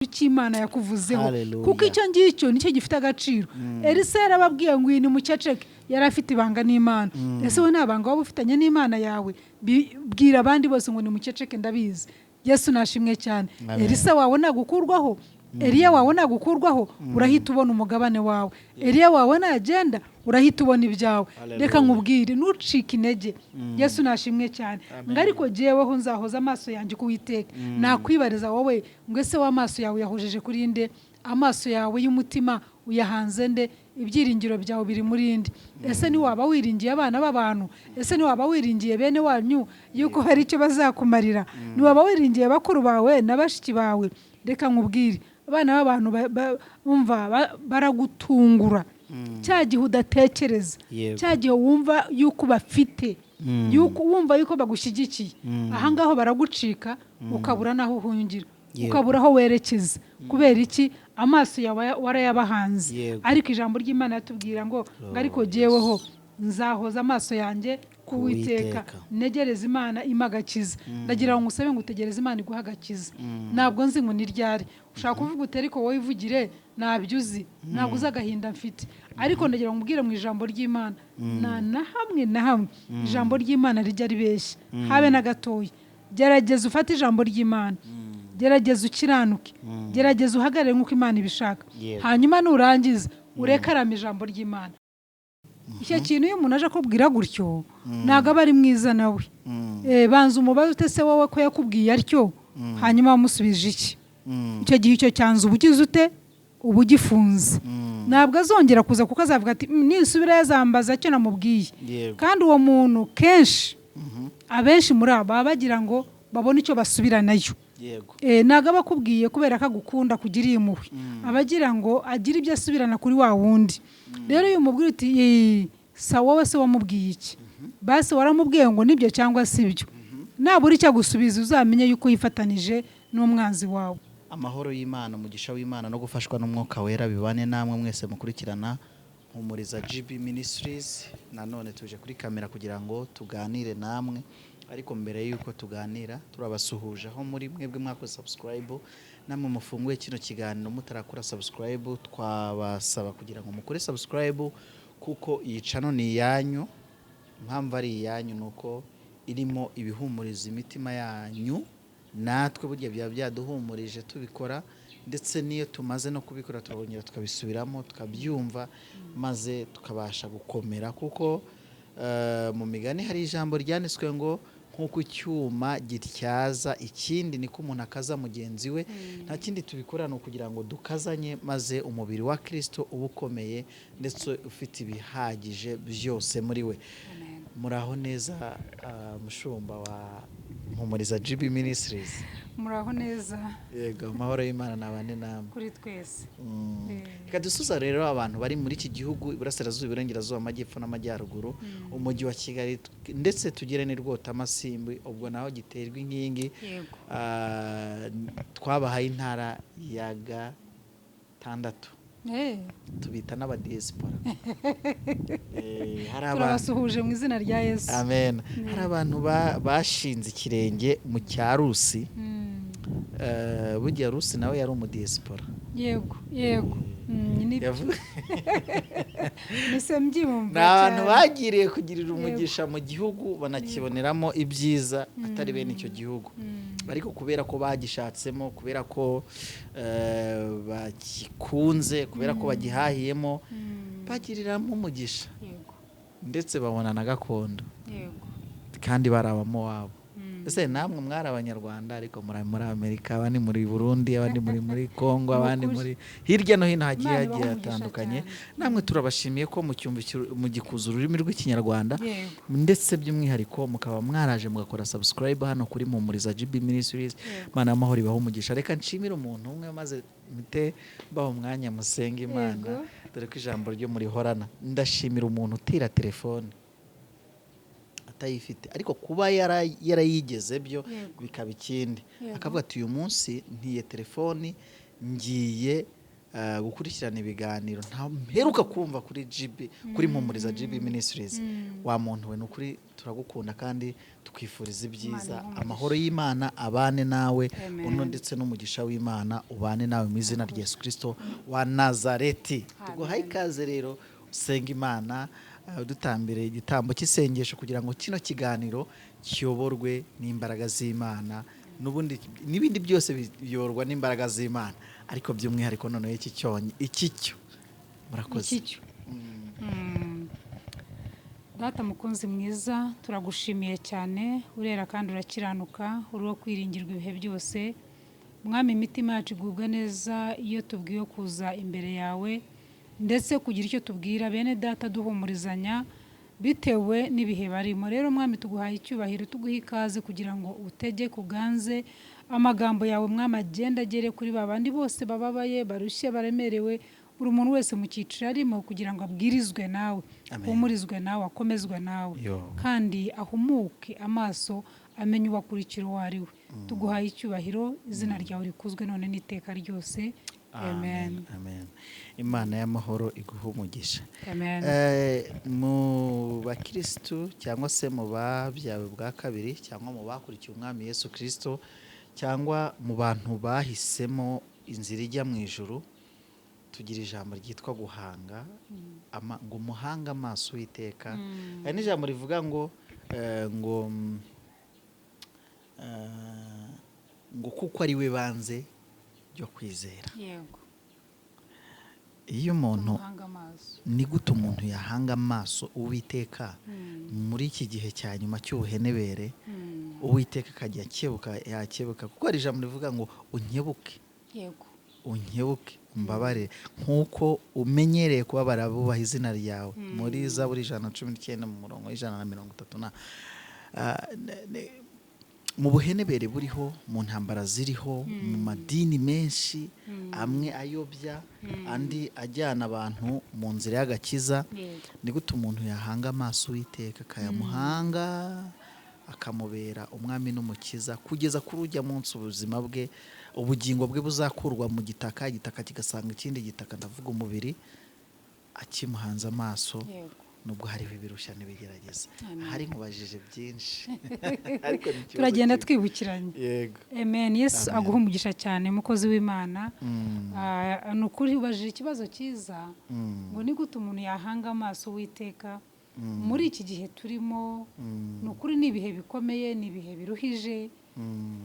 Icyo Imana yakuvuzeho. Hallelujah. Kuko icyo ngicyo nicyo gifite agaciro. Elisa yarababwiye ngo iyi ni muceceke, yari afite ibanga n'Imana. Ese we nta banga waba ufitanye n'Imana yawe? Bwira abandi bose ngo ni muceceke, ndabizi. Yesu nashimwe cyane. Amen. Elisa wawe nagukurwaho, Eliya wawe nagukurwaho, urahita ubona umugabane wawe. Eliya wawe nagenda, urahita ubona ibyawe. Hallelujah. Reka nkubwire, ntucike intege. Yesu nashimwe cyane. Ngo ariko jyeweho nzahoza amaso yanjye ku Uwiteka. Nakwibariza wowe ngo ese w'amaso yawe uyahojeje kuri nde? Amaso yawe y'umutima uyahanze nde? Ibyiringiro byawe biri muri nde? Ese ntiwaba wiringiye abana b'abantu? Ese ntiwaba wiringiye bene wanyu yuko hari icyo bazakumarira? Ntiwaba wiringiye bakuru bawe na bashiki bawe? Reka nkubwire, abana b'abantu bumva baragutungura cya gihe udatekereza, cya gihe wumva yuko bafite, yuko wumva yuko bagushyigikiye. Ahangaho baragucika, ukabura n'aho uhungira, ukabura aho werekeza. Kubera iki? Amaso yawe warayabahanze. Ariko ijambo ry'Imana yatubwira ngo ariko jyeweho nzahoza amaso yanjye ku Ku Uwiteka, Uwiteka. ntegereze Imana impa agakiza. Ndagira ngo ngusabe ngo utegereze Imana iguhe agakiza. Ntabwo nzi ngo ni ryari. Ushobora kuvuga uti ariko wowe ivugire, ntabyo uzi, ntabwo uzi agahinda mfite. Ariko ndagira ngo nkubwire mu ijambo ry'Imana, nta na hamwe na hamwe ijambo ry'Imana rijya ribeshya, habe na gatoya. Gerageza ufate ijambo ry'Imana, gerageza ukiranuke, gerageza uhagarare nk'uko Imana ibishaka. Hanyuma nurangiza urekarame ijambo ry'Imana. Icyo kintu, iyo umuntu aje akubwira gutyo, ntabwo aba ari mwiza nawe. Banza umubaze ute se wowe ko yakubwiye atyo, hanyuma wamusubije iki? Icyo gihe icyo cyanzu uba ugize ute? Uba ugifunze. Ntabwo azongera kuza, kuko azavuga ati "Nisubira yazambaza icyo namubwiye." Kandi uwo muntu kenshi, abenshi muri abo baba bagira ngo babone icyo basubiranayo. Ntabwo aba akubwiye kubera ko agukunda, kugira impuhwe. Aba agira ngo agire ibyo asubirana kuri wa wundi. Rero iyo umubwira uti "Sa wowe se wamubwiye iki? Basi waramubwiye ngo nibyo cyangwa si byo?" Nabura icyo agusubiza, uzamenye yuko yifatanije n'umwanzi wawe. Amahoro y'Imana, umugisha w'Imana no gufashwa n'Umwuka Wera bibane namwe mwese mukurikirana Mpumuriza GB Ministries. Nanone tuje kuri kamera kugira ngo tuganire namwe, ariko mbere y'uko tuganira turabasuhuje aho muri mwebwe mwakoze subscribe, namwe mufunguye kino kiganiro mutarakora subscribe, twabasaba kugira ngo mukore subscribe, kuko iyi channel ni iyanyu. Impamvu ari iyanyu ni uko irimo ibihumuriza imitima yanyu. Natwe burya byaba byaduhumurije tubikora, ndetse n'iyo tumaze no kubikora turongera tukabisubiramo, tukabyumva, maze tukabasha gukomera, kuko mu Migani hari ijambo ryanditswe ngo nk'uko icyuma gityaza ikindi, niko umuntu akaza mugenzi we. Nta kindi tubikora, ni ukugira ngo dukazanye, maze umubiri wa Kirisito uba ukomeye ndetse ufite ibihagije byose muri we. Muraho neza, mushumba wa Mpumuriza GB Ministries? Muraho neza. Yego, amahoro y'Imana nabane namwe. Kuri twese. Reka dusuza rero abantu bari muri iki gihugu, iburasirazuba, iburengerazuba, amajyepfo n'amajyaruguru, umujyi wa Kigali, ndetse tugere n'i Rwotamasimbi, ubwo naho giterwa inkingi. Twabahaye intara ya gatandatu, tubita n'abadiyesipora. Hari abantu Turabasuhuje mu izina rya Yesu. Amen. Hari abantu bashinze ikirenge mu cya Rusi. Burya Rusi nawe yari umudiyesipora. Yego, nibyo. Mise mbyumva Ni abantu cyane. bagiriye kugirira umugisha mu gihugu, banakiboneramo ibyiza atari bene icyo gihugu, ariko kubera ko bagishatsemo, kubera ko bagikunze, kubera ko bagihahiyemo, bagiriramo umugisha, ndetse babona na gakondo, kandi bari Abamowabu. Ese namwe mwari Abanyarwanda, ariko muri Amerika, abandi muri Burundi, abandi muri Kongo, abandi Ni ukuri. muri hirya no hino hagiye Imana hagiye ibahe umugisha hatandukanye. cyane. Namwe turabashimiye ko mu cyumba mugikuza ururimi rw'Ikinyarwanda, ndetse by'umwihariko mukaba mwaraje mugakora subscribe hano kuri Mpumuriza GB Ministries. Imana y'amahoro ibahe umugisha. Reka nshimire umuntu umwe, maze mpite baha umwanya musenga Imana, dore ko ijambo ryo murihorana. Ndashimira umuntu utira telefone atayifite, ariko kuba yarayigeze byo bikaba ikindi, akavuga ati uyu munsi ntiye telefoni, ngiye gukurikirana ibiganiro ntamperuka kumva kuri GB, kuri Mpumuriza GB Ministries. Wa muntu we, ni ukuri turagukunda kandi tukwifuriza ibyiza. Imana iguhe. Amahoro y'Imana abane nawe. Amen. Uno ndetse n'umugisha w'Imana ubane nawe mu izina rya Yesu Kristo wa Nazareti. Tuguhaye ikaze rero, usenga Imana, dutambire igitambo cy'isengesho kugira ngo kino kiganiro kiyoborwe n'imbaraga z'Imana. N'ubundi n'ibindi byose biyoborwa n'imbaraga z'Imana, ariko by'umwihariko noneho iki cyonyi, iki cyo. Murakoze. Iki cyo. Data mukunzi mwiza, turagushimiye cyane. Urera kandi urakiranuka, uri uwo kwiringirwa ibihe byose. Mwami, imitima yacu igubwa neza iyo tubwiwe kuza imbere yawe, ndetse kugira icyo tubwira bene data, duhumurizanya bitewe n'ibihe barimo. Rero Mwami, tuguhaye icyubahiro, tuguhe ikaze kugira ngo utegeke, uganze amagambo yawe. Mwami, agenda agere kuri ba bandi bose bababaye, barushye, baremerewe, buri muntu wese mu cyiciro arimo, kugira ngo abwirizwe nawe, Amen. ahumurizwe nawe, akomezwe nawe, Yo. kandi ahumuke amaso, amenye uwakurikira uwo ari we. Tuguhaye icyubahiro, izina ryawe rikuzwe none n'iteka ryose. Amen. Amen. Imana y'amahoro iguhe umugisha. Amen. Mu bakirisitu cyangwa se mu babyawe bwa kabiri, cyangwa mu bakurikiye Umwami Yesu Kirisito, cyangwa mu bantu bahisemo inzira ijya mu ijuru, tugira ijambo ryitwa guhanga ngo muhange amaso Uwiteka. Hari n'ijambo rivuga ngo ngo kuko ari we banze ryo kwizera. Iyo umuntu Tumuhange amaso. Ni gute umuntu yahanga amaso Uwiteka muri iki gihe cya nyuma cy'ubuhenebere, Uwiteka akajya akebuka, yakebuka? Kuko hari ijambo rivuga ngo unkebuke, unkebuke, umbabarire nk'uko umenyereye kubabara bubaha izina ryawe, muri Zaburi 119 mu murongo w'130. Na mu buhenebere buriho, mu ntambara ziriho, mu madini menshi, amwe ayobya, andi ajyana abantu mu nzira y'agakiza, ni gute umuntu yahanga amaso Uwiteka, akayamuhanga, akamubera umwami n'umukiza, kugeza kuri ujya munsi ubuzima bwe, ubugingo bwe buzakurwa mu gitaka, igitaka kigasanga ikindi gitaka, ndavuga umubiri, akimuhanze amaso, nubwo hariho ibirushya n'ibigerageza? Amen. Hari nkubajije byinshi, ariko ni ikibazo Turagenda kimwe. twibukiranye. Yego. Amen. Yesu Amen. aguha umugisha cyane, mukozi w'Imana. Ni ukuri ubajije ikibazo cyiza, ngo ni gute umuntu yahanga amaso Uwiteka muri iki gihe turimo. Ni ukuri ni ibihe bikomeye, ni ibihe biruhije,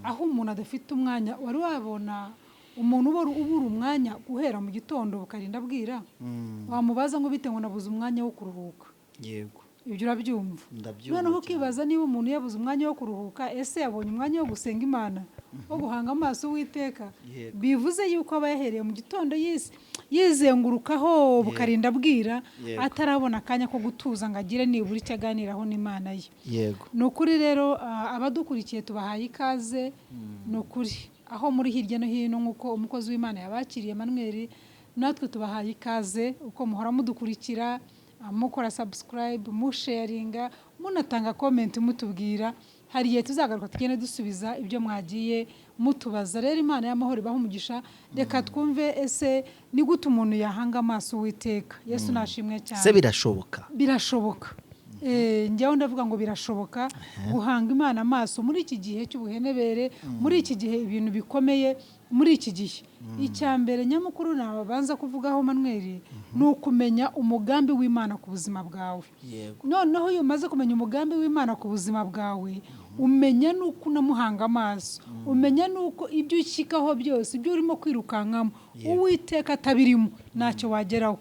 aho umuntu adafite umwanya. Wari wabona umuntu ubura umwanya guhera mu gitondo bukarinda bwira? Wamubaza ngo bite, ngo nabuze umwanya wo kuruhuka. Ibyo urabyumva? Ndabyumva Noneho cyane. ukibaza niba umuntu yabuze umwanya wo kuruhuka, ese yabonye umwanya wo gusenga Imana, wo guhanga amaso Uwiteka? Bivuze yuko aba yahereye mu gitondo yizengurukaho bukarinda bwira, atarabona akanya ko gutuza ngo agire nibura icyo aganiraho n'Imana ye. Ni ukuri rero, abadukurikiye tubahaye ikaze. Ni ukuri aho muri hirya no hino, nk'uko umukozi w'Imana yabakiriye Emmanuel, natwe tubahaye ikaze. Uko muhora mudukurikira, mukora subscribe, musharinga, munatanga comment, mutubwira, hari igihe tuzagaruka tugende dusubiza ibyo mwagiye mutubaza. Rero Imana y'amahoro ibahe umugisha. Reka twumve, ese ni gute umuntu yahanga amaso Uwiteka? Yesu nashimwe cyane. Se birashoboka? Birashoboka. Njyewe ndavuga ngo birashoboka guhanga Imana amaso muri iki gihe cy'ubuhenebere, muri iki gihe ibintu bikomeye. Muri iki gihe, icya mbere nyamukuru nabanza kuvugaho, Manuel, ni ukumenya umugambi w'Imana ku buzima bwawe. Noneho iyo umaze kumenya umugambi w'Imana ku buzima bwawe, umenya n'uko unamuhanga amaso, umenya n'uko ibyo ushyikaho byose, ibyo urimo kwirukankamo, Uwiteka atabirimo ntacyo wageraho.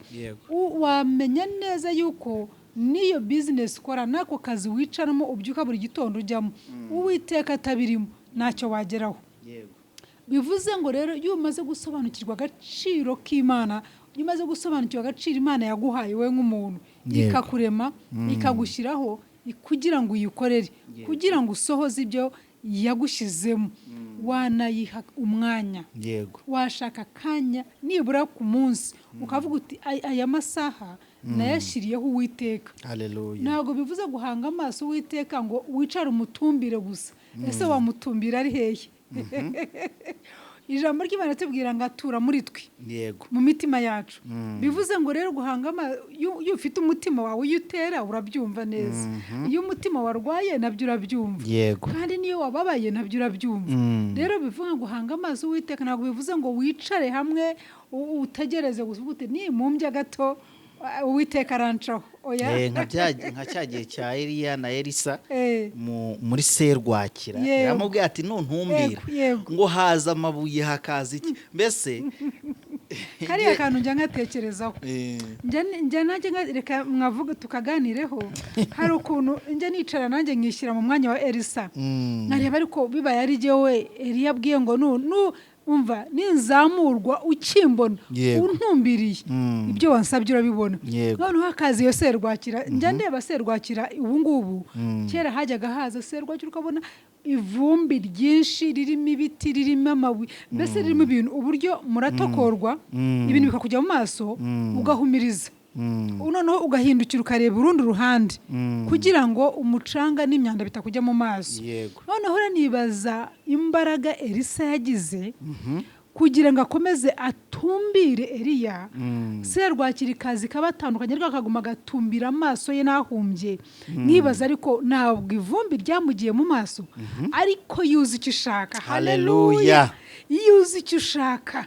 Wamenya neza yuko n'iyo bizinesi ukora, n'ako kazi wicaramo, ubyuka buri gitondo ujyamo, Uwiteka atabirimo ntacyo wageraho. Bivuze ngo rero iyo umaze gusobanukirwa agaciro k'Imana, iyo umaze gusobanukirwa agaciro Imana yaguhaye wowe nk'umuntu, ikakurema, ikagushyiraho kugira ngo uyikorere, kugira ngo usohoze ibyo yagushyizemo, wanayiha umwanya. Washaka akanya nibura ku munsi ukavuga uti: Aya masaha nayashyiriyeho Uwiteka." Haleluya. Ntabwo bivuze guhanga amaso Uwiteka ngo wicare umutumbire gusa. Ese wamutumbira ari hehe? Ijambo ry'Imana ritubwira ngo atura muri twe, mu mitima yacu. Bivuze ngo rero guhanga iyo ufite umutima wawe, iyo utera urabyumva neza. Iyo umutima warwaye nabyo urabyumva. Kandi n'iyo wababaye nabyo urabyumva. Rero bivuga ngo hanga amaso Uwiteka, ntabwo bivuze ngo wicare hamwe utegereze gusa uvuge uti nimumbya gato Uwiteka arancaho. Oya. Nka cya gihe cya Eliya na Elisa muri serwakira, yaramubwiye ati nuntumbira, Yego, yego. ngo haza amabuye, hakaza iki, mbese. Kariya kantu njya nkatekerezaho. Njya nanjye reka mwavuga tukaganireho. Hari ukuntu njya nicara nanjye nkishyira mu mwanya wa Elisa, nkareba ariko bibaye ari jyewe Eliya abwiye ngo nu umva ninzamurwa ukimbona, untumbiriye, ibyo wansabye urabibona. Noneho hakaza iyo serwakira. Njya ndeba serwakira ubu ngubu. Kera hajyaga haza serwakira ukabona ivumbi ryinshi ririmo ibiti, ririmo amabuye, mbese ririmo ibintu, uburyo muratokorwa, ibintu bikakujya mu maso, ugahumiriza, noneho ugahindukira ukareba urundi ruhande kugira ngo umucanga n'imyanda bitakujya mu maso. Noneho rero nibaza imbaraga Elisa yagize kugira ngo akomeze atumbire Eliya, serwakira ikaza ikabatandukanya, ariko akaguma agatumbira amaso ye ntahumbye. Nkibaza ariko ntabwo ivumbi ryamugiye mu maso, ariko yuzi icyo ushaka. Haleluya. Iyo uzi icyo ushaka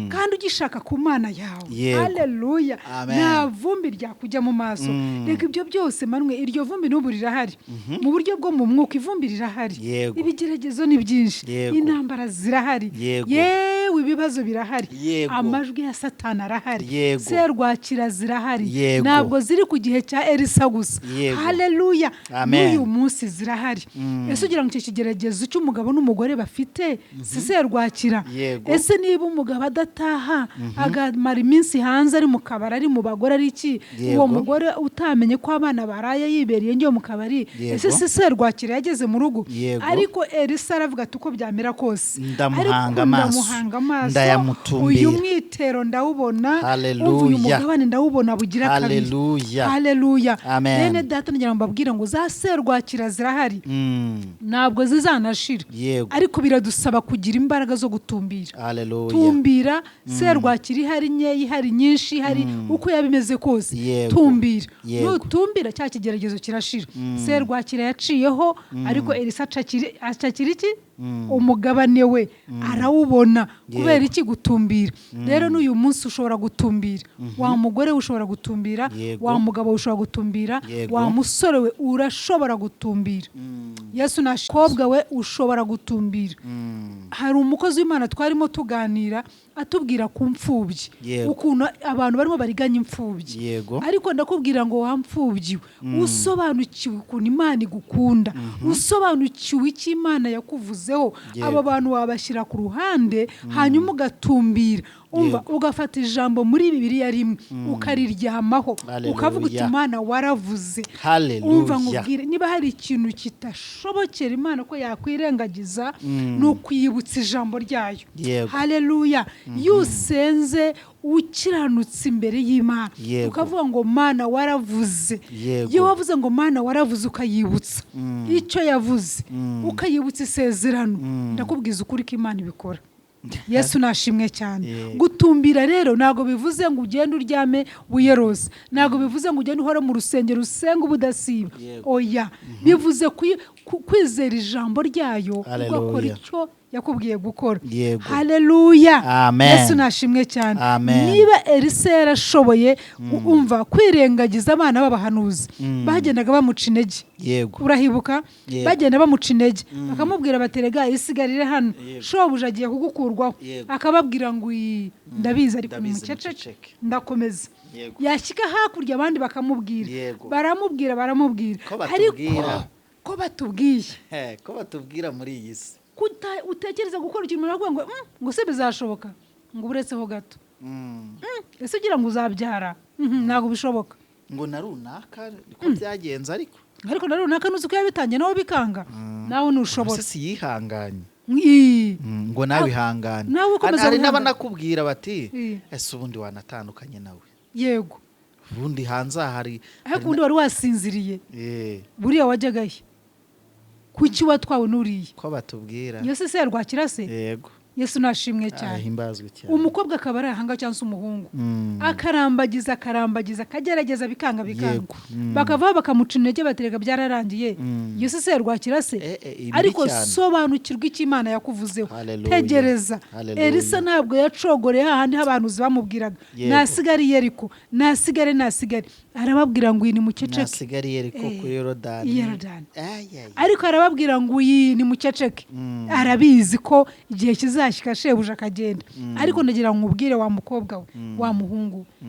kandi ugishaka ku Mana yawe, haleluya, Amen. nta vumbi ryakujya mu maso. Reka ibyo byose manwe, iryo vumbi n'ubu rirahari mu buryo bwo mu mwuka, ivumbi rirahari. Ibigeragezo ni byinshi, intambara zirahari, yewe ibibazo birahari, amajwi ya Satani arahari, serwakira zirahari. Ntabwo ziri ku gihe cya Elisa gusa. Haleluya. Amen. N'uyu munsi zirahari. Ese ugira ngo icyo kigeragezo cy'umugabo n'umugore bafite si serwakira? Ese niba umugabo adataha, agamara iminsi hanze, ari mu kabari, ari mu bagore, ari iki, uwo mugore utamenye ko abana baraye yibereye ngiyo mu kabari, ese si serwakira yageze mu rugo? Ariko Elisa aravuga ati uko byamera kose, Ndamuhanga ariko amaso. ndamuhanga amaso, Ndayamutumbira. uyu mwitero ndawubona, Haleluya. umva uyu mugabane ndawubona bugira kabiri. Haleluya. Haleluya. Amen. Bene data, ngira ngo mbabwire ngo za serwakira zirahari, ntabwo zizanashira, ariko biradusaba kugira imbaraga zo gutumbira. Haleluya. Tumbira. Serwakira ihari nkeya, ihari nyinshi, ihari uko yaba imeze kose, tumbira. Nutumbira cya kigeragezo kirashira. Serwakira yaciyeho, ariko Elisa acakira iki? Umugabane we arawubona. Kubera iki? Gutumbira. Rero n'uyu munsi ushobora gutumbira. Wa mugore we ushobora gutumbira, wa mugabo we ushobora gutumbira, wa musore we urashobora gutumbira. Yesu na kobwa we ushobora gutumbira. Hari umukozi w'Imana twarimo tuganira, atubwira ku mfubyi, ukuntu abantu barimo bariganya imfubyi. Ariko ndakubwira ngo wa mfubyi we, usobanukiwe ukuntu Imana igukunda, usobanukiwe icyo Imana yakuvuzeho, abo bantu wabashyira ku ruhande, hanyuma ugatumbira. Umva, ugafata ijambo muri Bibiliya rimwe ukariryamaho, Haleluya. ukavuga uti Imana waravuze. Haleluya. Umva nkubwire, niba hari ikintu kitashobokera Imana ko yakwirengagiza, ni ukwibutsa ijambo ryayo. Haleluya. Iyo usenze ukiranutse imbere y'Imana, ukavuga ngo Mana waravuze, iyo wavuze ngo Mana waravuze, ukayibutsa icyo yavuze, ukayibutsa isezerano, ndakubwiza ukuri ko Imana ibikora. Yesu nashimwe cyane. Gutumbira rero ntabwo bivuze ngo ugende uryame wiyerose, ntabwo bivuze ngo ugende uhore mu rusengero usenga ubudasiba. Oya, bivuze kwizera ijambo ryayo, Haleluya. ugakora icyo yakubwiye gukora. Haleluya. Amen. Yesu nashimwe cyane. Amen. Niba Elisa yarashoboye umva kwirengagiza abana b'abahanuzi bagendaga bamuca intege, urahibuka? Yego. Bagenda bamuca intege, bakamubwira bati rega isigarire hano, shobuja agiye kugukurwaho. Akababwira ngo iyi ndabizi, ariko Ndabizi, nimuceceke, muceceke. ndakomeza. Yashyika hakurya abandi bakamubwira, baramubwira, baramubwira, Ko ariko batubwira. ko batubwiye, Ko batubwira muri iyi si. Utekereza gukora ikintu, umuntu aravuga ngo ngo se bizashoboka, ngo uburetseho gato. Ese ugira ngo uzabyara? Ntabwo bishoboka. Ngo na runaka niko byagenze, ariko Ariko na runaka ntuzi ko yabitangiye nawe bikanga, nawe ntushobora. Ese si yihanganye? Ii. Ngo nawe ihangane. Nawe ukomeza Hari wihangane. n'abanakubwira bati Ii. ese ubundi wanatandukanye nawe, ubundi hanze aha hari Ariko ubundi wari wasinziriye, buriya wajyagahe? Kuki watwawe n'uriya? Ko batubwira. Iyo se serwakira se? Yego. Yesu nashimwe cyane. Ahimbazwe cyane. Umukobwa akaba ari ahanga cyangwa se umuhungu, akarambagiza, akarambagiza, akagerageza, bikanga, bikanga. Bakavaho bakamuca intege, batereka byararangiye. Iyo si serwakira se? Ibi Ariko cyane. sobanukirwa icyo Imana yakuvuzeho. Hallelujah. Tegereza. Hallelujah. Elisa ntabwo yacogoreye hahandi abahanuzi bamubwiraga nasigare i Yeriko, nasigare, nasigare. Arababwira ngo iyi ni muceceke. Nasigariye ariko kuri Yorodani. I Yorodani. Ay, ay, ay. Ariko arababwira ngo iyi ni muceceke. Arabizi ko igihe kizashyika shebuja akagenda. Ariko ndagira ngo nkubwire, wa mukobwa we, wa muhungu we,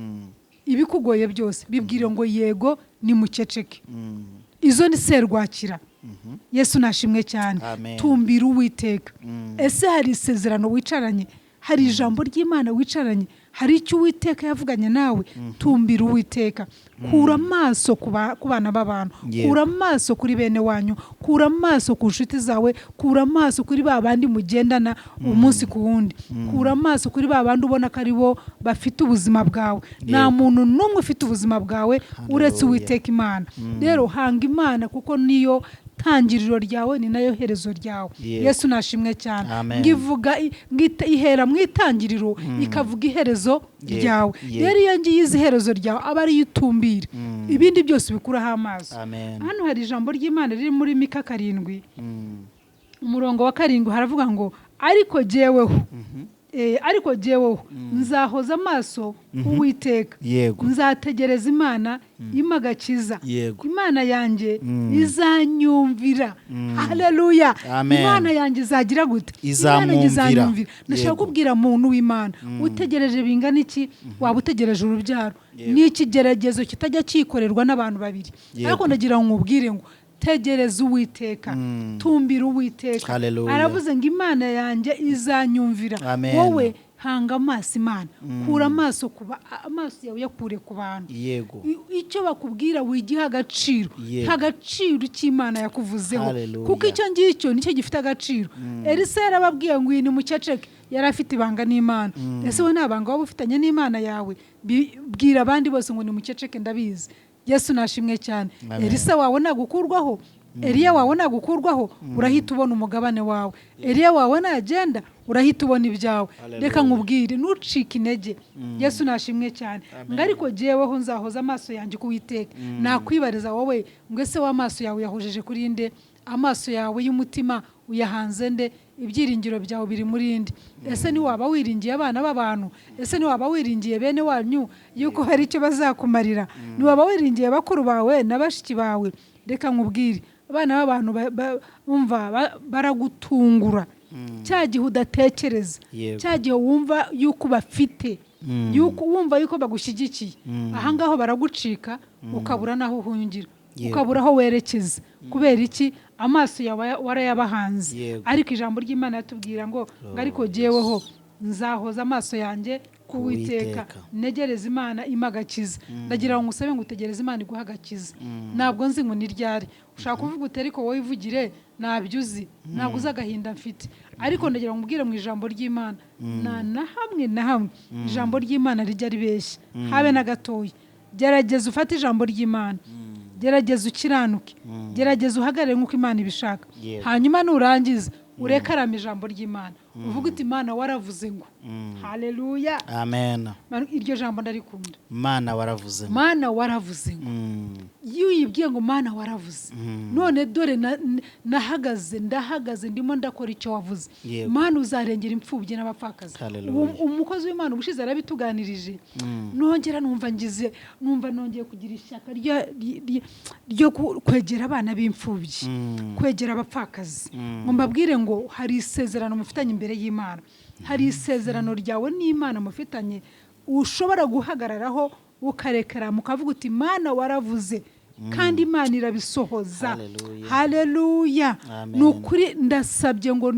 ibikugoye byose bibwire ngo yego, ni muceceke. Izo ni serwakira. Yesu nashimwe cyane. Amen. Tumbira Uwiteka. Ese hari isezerano wicaranye? Hari ijambo ry'Imana wicaranye? Hari icyo Uwiteka yavuganye nawe? Tumbira Uwiteka. Kura amaso ku bana b'abantu. Kura amaso kuri bene wanyu, kura amaso ku nshuti zawe, kura amaso kuri ba bandi mugendana umunsi ku wundi, kura amaso kuri ba bandi ubona ko ari bo bafite ubuzima bwawe. Nta muntu n'umwe ufite ubuzima bwawe uretse Hallelujah. Uwiteka Imana. Rero hanga Imana, kuko niyo tangiriro ryawe, ni nayo herezo ryawe. Yesu nashimwe cyane. Amen. Ngivuga ihera mu itangiriro, ikavuga iherezo ryawe. Rero iyo ngiye izi iherezo ryawe, aba ariyo utumbira, ibindi byose ubikuraho amaso. Amen. Hano hari ijambo ry'Imana riri muri Mika 7, umurongo wa 7, haravuga ngo ariko jyeweho, ariko jyeweho nzahoza amaso Uwiteka, nzategereza Imana impa agakiza, Imana yanjye izanyumvira. Haleluya. Amen. Imana yanjye izagira gute? Imana yanjye Izamwumvira. izanyumvira. Ndashaka kubwira muntu w'Imana utegereje bingana iki, waba utegereje urubyaro, ni ikigeragezo kitajya cyikorerwa n'abantu babiri. Ariko ndagira ngo nkubwire ngo tegereza Uwiteka, tumbira Uwiteka. Hallelujah. Aravuze ngo Imana yanjye izanyumvira. Amen. Wowe hanga amaso Imana, kura amaso ku amaso yawe yakure ku bantu. Icyo bakubwira wigiha agaciro. Nta gaciro cy'Imana yakuvuzeho. Hallelujah. Kuko icyo ngicyo nicyo gifite agaciro. Elisa yarababwiye ngo iyi ni muceceke, yari afite ibanga n'Imana. Ese wowe nta banga waba ufitanye n'Imana yawe? Bwira abandi bose ngo ni muceceke, ndabizi. Yesu nashimwe cyane. Amen. Elisa wawe nagukurwaho, Eliya wawe nagukurwaho, urahita ubona umugabane wawe. Eliya wawe nagenda, urahita ubona ibyawe. Hallelujah. Reka nkubwire, ntucike intege. Yesu nashimwe cyane. Ngo ariko jyeweho nzahoza amaso yanjye ku Uwiteka. Nakwibariza wowe ngo ese w'amaso yawe uyahojeje kuri nde? Amaso yawe y'umutima uyahanze nde? Ibyiringiro byawe biri muri nde? Ese ntiwaba wiringiye abana b'abantu? Ese ntiwaba wiringiye bene wanyu yuko hari icyo bazakumarira? Ntiwaba wiringiye bakuru bawe na bashiki bawe? Reka nkubwire, abana b'abantu bumva baragutungura cya gihe udatekereza, cya gihe wumva yuko bafite, yuko wumva yuko bagushyigikiye. Aha ngaho baragucika, ukabura n'aho uhungira, ukabura aho werekeza. Kubera iki? Amaso yawe warayabahanze. Ariko ijambo ry'Imana yatubwira ngo ariko jyeweho nzahoza amaso yanjye ku Uwiteka, Uwiteka. ntegereze Imana impa agakiza. Ndagira ngo ngusabe ngo utegereze Imana iguhe agakiza. Ntabwo nzi ngo ni ryari. Ushobora kuvuga uti ariko wowe ivugire, ntabyo uzi, ntabwo uzi agahinda mfite. Ariko ndagira ngo nkubwire mu ijambo ry'Imana, nta na hamwe na hamwe ijambo ry'Imana rijya ribeshya, habe na gatoya. Gerageza ufate ijambo ry'Imana, gerageza ukiranuke, gerageza uhagarare nk'uko Imana ibishaka. Hanyuma nurangiza urekarame ijambo ry'Imana, uvuge uti Imana waravuze ngo haleluya. Amen. Iryo jambo ndarikunda. Mana waravuze ngo. Mana waravuze ngo. Iyo uyibwiye ngo Mana waravuze, none dore nahagaze, ndahagaze, ndimo ndakora icyo wavuze. Mana uzarengera imfubyi n'abapfakazi. Hallelujah. Umukozi w'Imana ubushize arabituganirije, nongera numva ngize, numva nongeye kugira ishyaka ryo kwegera abana b'imfubyi, kwegera abapfakazi, ngo mbabwire ngo hari isezerano mufitanye imbere y'Imana, hari isezerano ryawe n'Imana mufitanye ushobora guhagararaho ukarekera, mukavuga uti Mana waravuze, kandi Imana irabisohoza. Hallelujah. Haleluya. Amen. Ni ukuri ndasabye ngo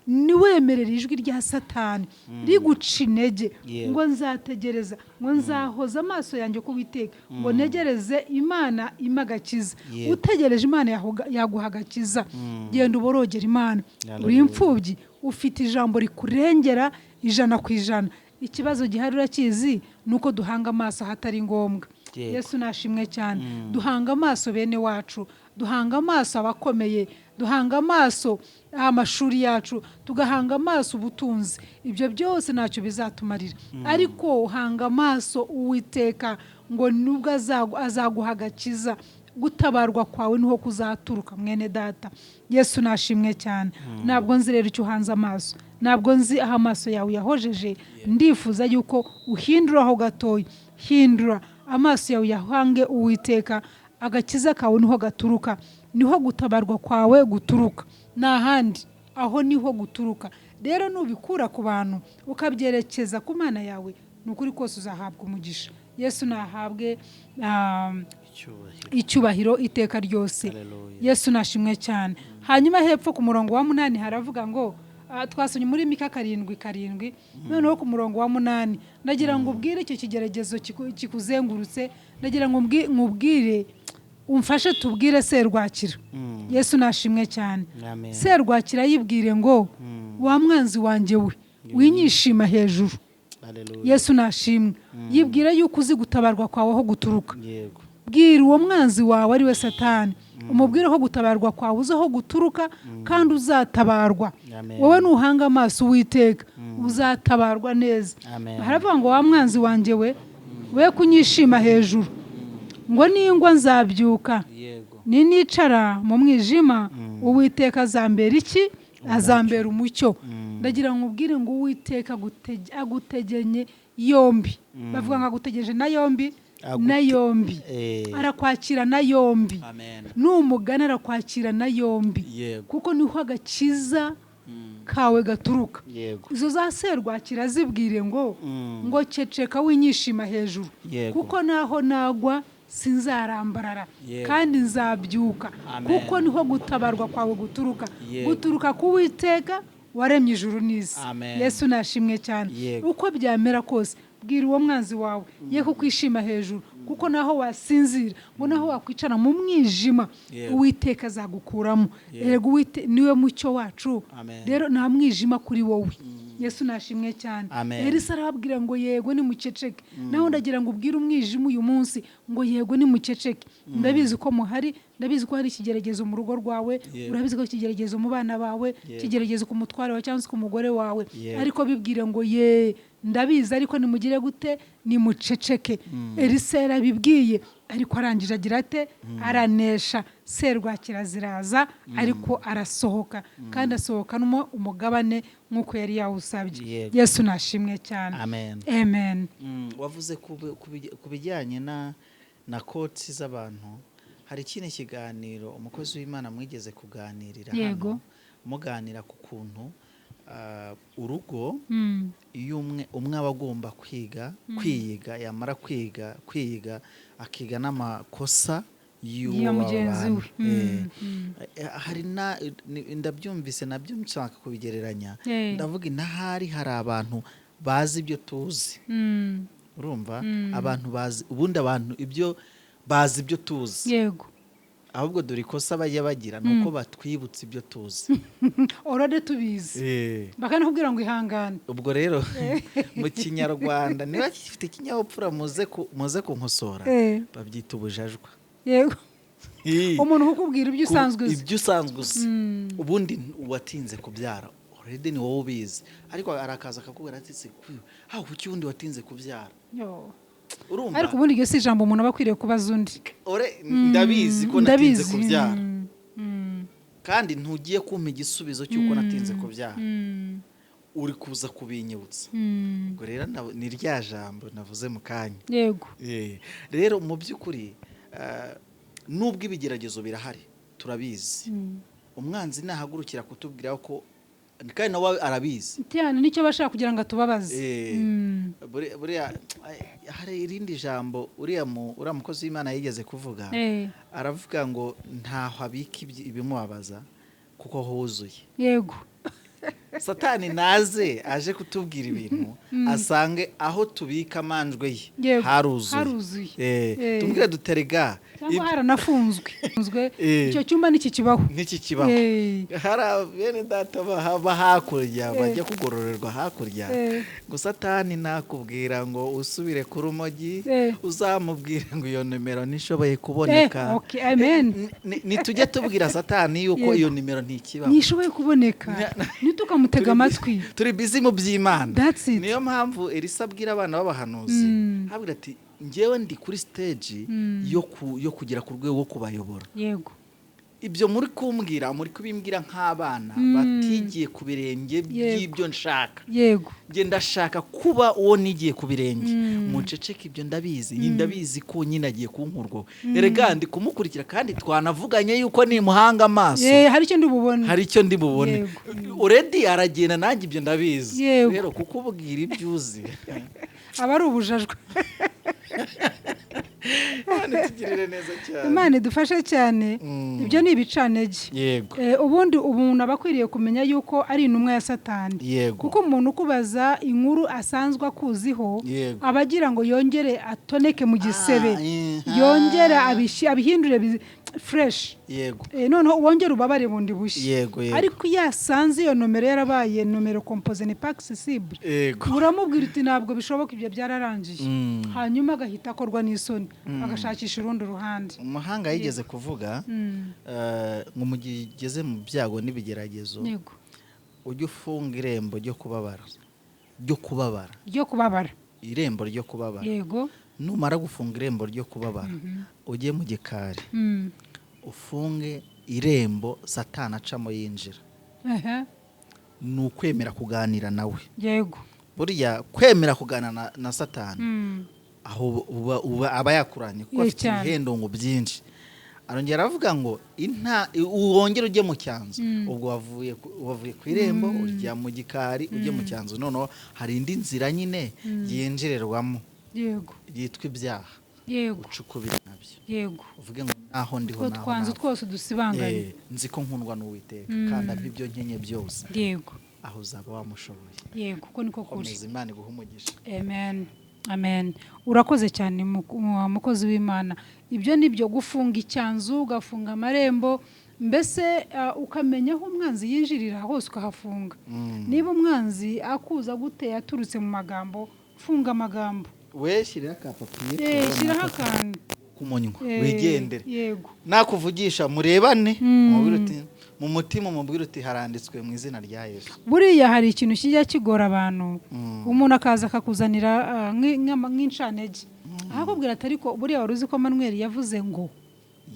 niwemerere ijwi rya Satani riguca intege, ngo nzategereza, ngo nzahoza amaso yanjye ku Uwiteka, ngo ntegereze Imana impa agakiza. Utegereje Imana yaguha agakiza. Genda uborogera Imana. Hallelujah. Uri imfubyi, ufite ijambo rikurengera 100%. Ikibazo gihari urakizi, ni uko duhanga amaso ahatari ngombwa. Yesu nashimwe cyane. Duhanga amaso bene wacu, Duhanga amaso abakomeye, duhanga amaso amashuri yacu, tugahanga amaso ubutunzi. Ibyo byose ntacyo bizatumarira, ariko uhanga amaso Uwiteka ngo nubwo azaguha agakiza, gutabarwa kwawe niho kuzaturuka. Mwene data, Yesu nashimwe cyane. Ntabwo nzi rero icyo uhanze amaso, ntabwo nzi aho amaso yawe yahojeje. Ndifuza yuko uhindura aho gatoya, hindura amaso yawe yahange Uwiteka. Agakiza kawe niho gaturuka, niho gutabarwa kwawe guturuka, nta handi, aho niho guturuka. Rero nubikura ku bantu ukabyerekeza ku Mana yawe, ni ukuri kose uzahabwa umugisha. Yesu nahabwe icyubahiro. Icyubahiro iteka ryose. Hallelujah. Yesu nashimwe cyane. Hanyuma hepfo ku murongo wa 8 haravuga ngo, twasomye muri Mika 7:7, noneho ku murongo wa 8 ndagira ngo ubwire icyo kigeragezo kikuzengurutse, ndagira ngo nkubwire, umfashe tubwire serwakira. Yesu nashimwe cyane. Amen. Serwakira yibwire ngo: "Wa mwanzi wanjye we, winyishima hejuru." Hallelujah. Yesu nashimwe. Yibwire yuko uzi gutabarwa kwawe aho guturuka. Bwira uwo mwanzi wawe ari we Satani, umubwire ko gutabarwa kwawe uzi aho guturuka kandi uzatabarwa. Amen. Wowe nuhanga amaso Uwiteka uzatabarwa neza. Amen. Haravuga ngo: "Wa mwanzi wanjye we, we kunyishima hejuru, ngo ningwa nzabyuka, ninicara mu mwijima Uwiteka azambera iki? Azambera umucyo." Ndagira ngo ubwire ngo Uwiteka agutegenye yombi. Bavuga ngo agutegereje na yombi, na yombi. Arakwakira na yombi. Amen. Numugana arakwakira na yombi, kuko niho agakiza kawe gaturuka. Izo za serwakira zibwire ngo ngo ceceka winyishima hejuru, kuko naho nagwa sinzarambarara, kandi nzabyuka, Amen. kuko niho gutabarwa kwawe guturuka, guturuka ku Witeka waremye ijuru n'isi. Amen. Yesu nashimwe cyane. Uko byamera kose, bwira uwo mwanzi wawe ye kukwishima hejuru, kuko naho wasinzira, ngo naho wakwicara mu mwijima, Uwiteka azagukuramo. Erega niwe mucyo wacu. Amen. Rero nta mwijima kuri wowe. Yesu nashimwe cyane. Amen. Elisa arababwira ngo yego nimuceceke. Naho ndagira ngo ubwire umwijima uyu munsi ngo yego nimuceceke. Ndabizi ko muhari, ndabizi ko hari ikigeragezo mu rugo rwawe, urabizi ko ikigeragezo mu bana bawe, ikigeragezo ku mutware wawe cyangwa se ku mugore wawe, ariko bibwire ngo ye ndabizi, ariko nimugire gute? Nimuceceke. Elisa yarabibwiye, ariko arangije agira ate? Aranesha. Serwakira ziraza, ariko arasohoka, kandi asohokanamo umugabane nk'uko yari yawusabye. Yesu nashimwe cyane. Amen. Amen. Wavuze ku bijyanye na quotes z'abantu. Hari ikindi kiganiro umukozi w'Imana mwigeze kuganirira hano, muganira ku kuntu urugo, iyo umwe aba agomba kwiga kwiyiga, yamara kwiga kwiyiga, akiga n'amakosa y'uwo ya mugenzi babana. we. Hari na ndabyumvise nabyo nshaka kubigereranya. Ndavuga inahari hari abantu bazi ibyo tuzi. Urumva, abantu bazi, ubundi abantu ibyo bazi, ibyo tuzi, ahubwo dore ikosa bajya bagira ni uko batwibutsa ibyo tuzi already tubizi, bakanakubwira ngo ihangane. Ubwo rero mu Kinyarwanda, niba gifite ikinyabupfura, muze kunkosora, babyita ubujajwa. Umuntu ukubwira ibyo usanzwe uzi. Ibyo usanzwe uzi. Ubundi uwatinze kubyara already ni wowe ubizi, ariko arakaza akakubwira ati: "Se aho kuki ubundi watinze kubyara?" Yo. Urumva? Ariko ubundi iryo si ijambo umuntu aba akwiriye kubaza undi. Ore ndabizi ko natinze Ndabizi. kubyara, kandi ntugiye kumpa igisubizo cy'uko natinze kubyara, uri kuza kubinyibutsa. Ubwo rero ni rya jambo navuze mu kanya. Rero mu by'ukuri, nubwo ibigeragezo birahari, turabizi, umwanzi nahagurukira kutubwira ko, kandi nawe arabizi. Cyane, nicyo bashaka kugira ngo atubabaze. Buriya hari irindi jambo uriya mukozi w'Imana yigeze kuvuga. Aravuga ngo ntaho abika ibimubabaza kuko huzuye. Satani naze aje kutubwira ibintu, asange aho tubika amanjwe ye haruzuye. Haruzuye. Tumubwire duterega. Cyangwa Cyangwa haranafunzwe. Icyo cyumba ntikikibaho. Ntikikibaho. Hari bene data bahaba hakurya, bajya kugororerwa hakurya. Ngo Satani nakubwira ngo usubire ku rumogi, uzamubwire ngo iyo nimero ntishoboye kuboneka. Okay, amen. Nitujye tubwira Satani yuko iyo nimero ntikibaho, ntishoboye kuboneka, ntitukamutega amatwi. Turi busy mu by'Imana. That's it. Niyo mpamvu Elisa abwira abana b'abahanuzi, abwira ati: "Njyewe ndi kuri stage yo kugera ku rwego rwo kubayobora. Ibyo muri kumbwira, muri kubimbwira nk'abana batigiye ku birenge by'ibyo nshaka. Njye ndashaka kuba uwo nigiye ku birenge. Muceceke, ibyo ndabizi, ndabizi ko nyine agiye kunkurwaho. Erega ndi kumukurikira, kandi twanavuganye yuko nimuhanga amaso hari icyo ndi bubone. Hari icyo ndi bubone. Already aragenda, nanjye ibyo ndabizi." Rero kukubwira ibyo uzi aba ari ubujajwe. Imana itugirire neza cyane. Imana idufashe cyane. Ibyo ni ibicantege. Ubundi umuntu aba akwiriye kumenya yuko ari intumwa ya Satani, kuko umuntu ukubaza inkuru asanzwe akuziho aba agira ngo yongere atoneke mu gisebe, yongere abihindure fresh, noneho wongere ubabare bundi bushya. yego yego Ariko iyo asanze iyo nomero yarabaye nomero composée n'est pas accessible, uramubwira uti: "Ntabwo bishoboka, ibyo byararangiye." Hanyuma agahita akorwa n'isoni, agashakisha urundi ruhande. Umuhanga yigeze kuvuga ngo mu gihe ugeze mu byago n'ibigeragezo, ujye ufunga irembo ryo kubabara, ryo kubabara. Ryo kubabara. Irembo ryo kubabara. Numara gufunga irembo ryo kubabara, ujye mu gikari, ufunge irembo Satani acamo yinjira. Ni ukwemera kuganira nawe. Burya kwemera kuganira na Satani, aho uba aba yakuranye, kuko afite ibihendo ngo byinshi. Arongera aravuga ngo inta wongere ujye mu cyanzu. Ubwo wavuye ku irembo, ujya mu gikari, ujye mu cyanzu. Noneho hari indi nzira nyine yinjirirwamo yitwa ibyaha. Ucukubira nabyo, uvuge ngo naho ndiho, utwo naho twanzu napfa. twose dusibanganye. Nzi ko nkundwa n'Uwiteka kandi ampa ibyo nkenye byose. Aho uzaba wamushoboye. Yego, kuko niko kuri. Komeza, Imana iguhe umugisha. Amen, amen. Urakoze cyane, mukozi w'Imana. Ibyo ni byo, gufunga icyanzu, ugafunga amarembo, mbese ukamenya aho umwanzi yinjirira hose ukahafunga. Niba umwanzi akuza gute yaturutse mu magambo, funga amagambo. We shyiraho akapapiye Shyiraho akantu ku munywa, wigendere. Nakuvugisha murebane, umubwire uti, mu mutima umubwire uti: "Haranditswe mu izina rya Yesu." Buriya hari ikintu kijya kigora abantu. Umuntu akaza akakuzanira nk'incantege, akakubwira ati: "Ariko buriya wari uzi ko Manuel yavuze ngo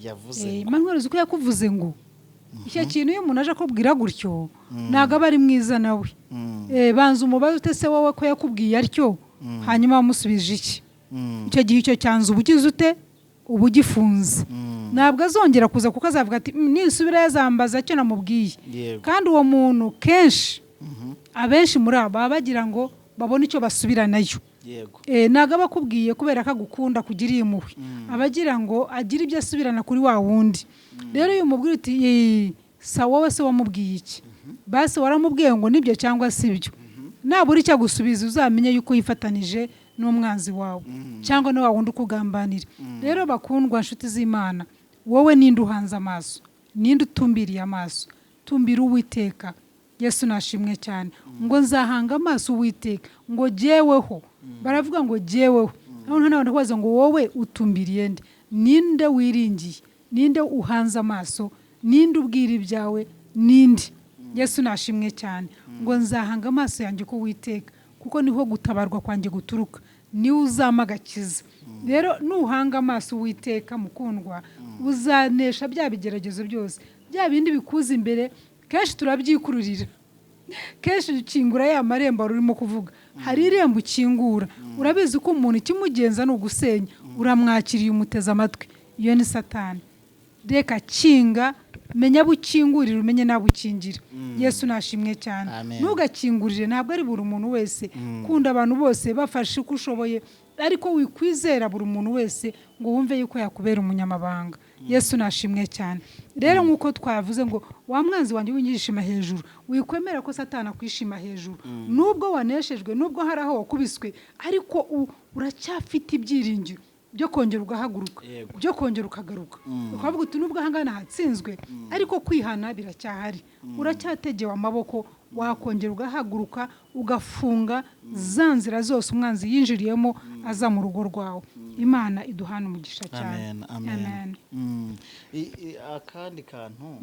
yavuze ngo. Manuel, uzi ko yakuvuze ngo?" Icyo kintu, iyo umuntu aje akubwira gutyo, ntabwo aba ari mwiza nawe. Banza umubaze ute: "Se wowe ko yakubwiye atyo, hanyuma wamusubije iki?" Icyo gihe icyo cyanzu uba ugize ute? Uba ugifunze. Ntabwo azongera kuza, kuko azavuga ati: "Nisubira yazambaza icyo namubwiye." Kandi uwo muntu kenshi, abenshi muri abo baba bagira ngo babone icyo basubiranayo. Ntabwo aba akubwiye kubera ko agukunda, kugiriye impuhwe. Aba agira ngo agire ibyo asubirana kuri wa wundi. Rero iyo umubwira uti: "Sa wowe se wamubwiye iki? Basi waramubwiye ngo nibyo cyangwa si byo?" Nabura icyo agusubiza, uzamenye yuko yifatanije n'umwanzi wawe cyangwa na wa wundi ukugambanira. Rero bakundwa, nshuti z'Imana, wowe ninde uhanze amaso? Ninde utumbiriye amaso? Tumbira Uwiteka. Yesu nashimwe cyane. Ngo nzahanga amaso Uwiteka, ngo jyeweho. Baravuga ngo jyeweho. Noneho n'abantu kubaza ngo: "Wowe utumbiriye nde? Ninde wiringiye? Ninde uhanze amaso? Ninde ubwira ibyawe? Ninde?" Yesu nashimwe cyane. Ngo nzahanga amaso yanjye ku Uwiteka, kuko niho gutabarwa kwanjye guturuka, niwe uzampa agakiza. Rero nuhanga amaso Uwiteka, mukundwa, uzanesha bya bigeragezo byose, bya bindi bikuza imbere. Kenshi turabyikururira, kenshi ukingura ya marembo wari urimo kuvuga. Hari irembo ukingura, urabizi ko umuntu ikimugenza ni ugusenya, uramwakiriye, umuteze amatwi. Iyo ni Satani. Reka kinga, menya abo ukingurira, umenye n'abo ukingira. Yesu nashimwe cyane. Amen. Ntugakingurire, ntabwo ari buri muntu wese. Kunda abantu bose, bafashe uko ushoboye, ariko wikwizera buri muntu wese ngo wumve yuko yakubera umunyamabanga. Yesu nashimwe cyane. Rero nk'uko twavuze ngo wa mwanzi wanjye w'inyishima hejuru, wikwemera ko Satani akwishima hejuru. Nubwo waneshejwe, nubwo hari aho wakubiswe, ariko uracyafite ibyiringiro. Byo kongera ugahaguruka, byo kongera ukagaruka, ukavuga uti nubwo ahangana hatsinzwe, ariko kwihana biracyahari, uracyategewe amaboko, wakongera ugahaguruka, ugafunga za nzira zose umwanzi yinjiriyemo aza mu rugo rwawe. Imana iduhana umugisha cyane. Amen, amen. Amen. Akandi kantu,